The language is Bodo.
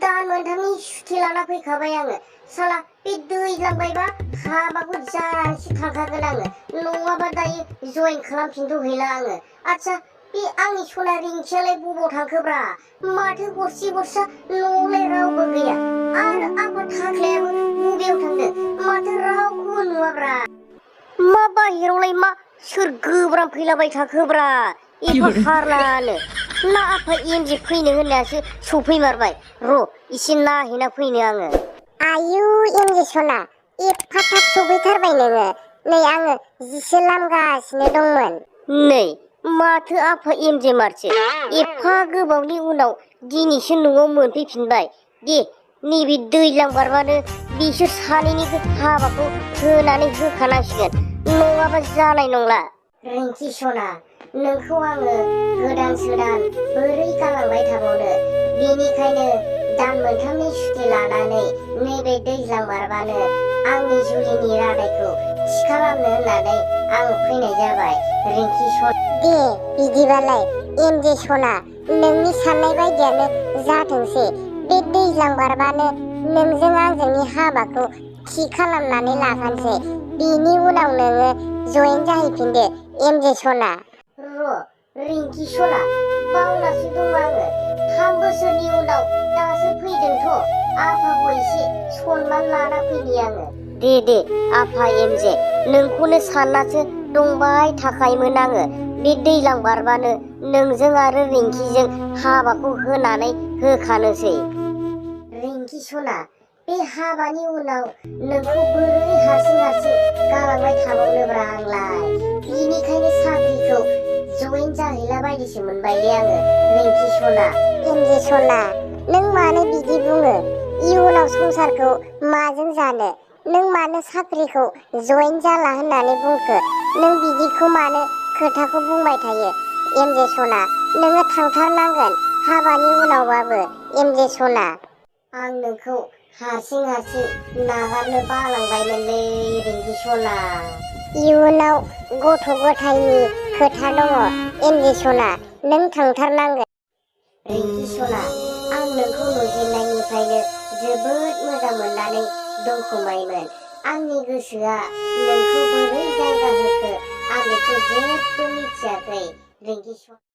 दान मोनथामनि सुथि लाना फैखाबाय आङो साला बे दैज्लांबायबा हाबाखौ जानानैसो थांखागोन आङो नङाबा दायो जयेन खालामफिनथ'हैला आङो आच्छा बे आंनि सना रिंखियालाय बबाव थांखोब्रा माथो गरसे गरसा न'आवलाय रावबो गैया आरो आफा थाख्लायाबो बबेयाव थांदों माथो रावखौबो नुवाब्रा मा बाहेरावलाय मा सोर गोब्राम फैलाबाय थाखोब्रा एफा हारलानो ना आफा एमजे फैनो होननायासो सफैमारबाय र' इसे नायहैना फैनो आङो आयु एमजे सना एफा थाब सफैथारबाय नोङो नै आङो जिसो लामगासिनो दंमोन नै माथो आफा एमजे मारसो एफा गोबावनि उनाव दिनैसो न'आव मोनफैफिनबाय दे नैबे दैज्लां बारबानो बिसोर सानैनिबो हाबाखौ होनानै होखानांसिगोन नङाबा जानाय नंला रिंकि सना नोंखौ आङो गोदान सोदान बोरै गालांबाय थाबावनो बेनिखायनो दान मोनथामनि सुथि लानानै नैबे दैज्लां बारबानो आंनि जुलिनि रादायखौ थि खालामनो होननानै आं फैनाय जाबाय रिंकि सना दे बिदिबालाय एमजे सना नोंनि साननाय बायदियानो जाथोंसै बे दैज्लां बारबानो नोंजों आंजोंनि हाबाखौ थि खालामनानै लाखानोसै बिनि उनाव नोङो जयेन जाहैफिनदो एमजे सना र' रिंकि सना बावनासो दं आङो 3 बोसोरनि उनाव दासो फैदोंथ' आफाखौ एसे सनमान लाना फैनि आङो दे आफा एमजे नोंखौनो साननासो दंबाय थाखायोमोन आङो बे दैज्लां बारबानो नोंजों आरो रिंकिजों हाबाखौ होनानै होखानोसै रिंकि सना बे हाबानि उनाव नोंखौ बोरै हारसिं गालांबाय थाबावनोब्रा आंलाय बिनिखायनो साख्रिखौ जयेन जाहैला बायदिसो मोनबायले आङो रिंकि सना एमजे सना नों मानो बिदि बुङो इयुनाव संसारखौ माजों जानो नों मानो साख्रिखौ जयेन जाला होननानै बुंखो नों बिदिखौ मानो खोथाखौ बुंबाय थायो एमजे सना नोङो थांथारनांगोन हाबानि उनावबाबो एमजे सना आं नोंखौ हारसिं नागारनो बालांबायमोनलै रिंकि सना इयुनाव गथ' गथायनि खोथा दङ एमजे सना नों थांथारनांगोन रिंकि सना आं नोंखौ नुजेननायनिफ्रायनो जोबोद मोजां मोननानै दंखोमायोमोन आंनि गोसोआ नोंखौ बोरै जायगा होखो आं बेखौ जेबो मिथियाखै रिंकि सना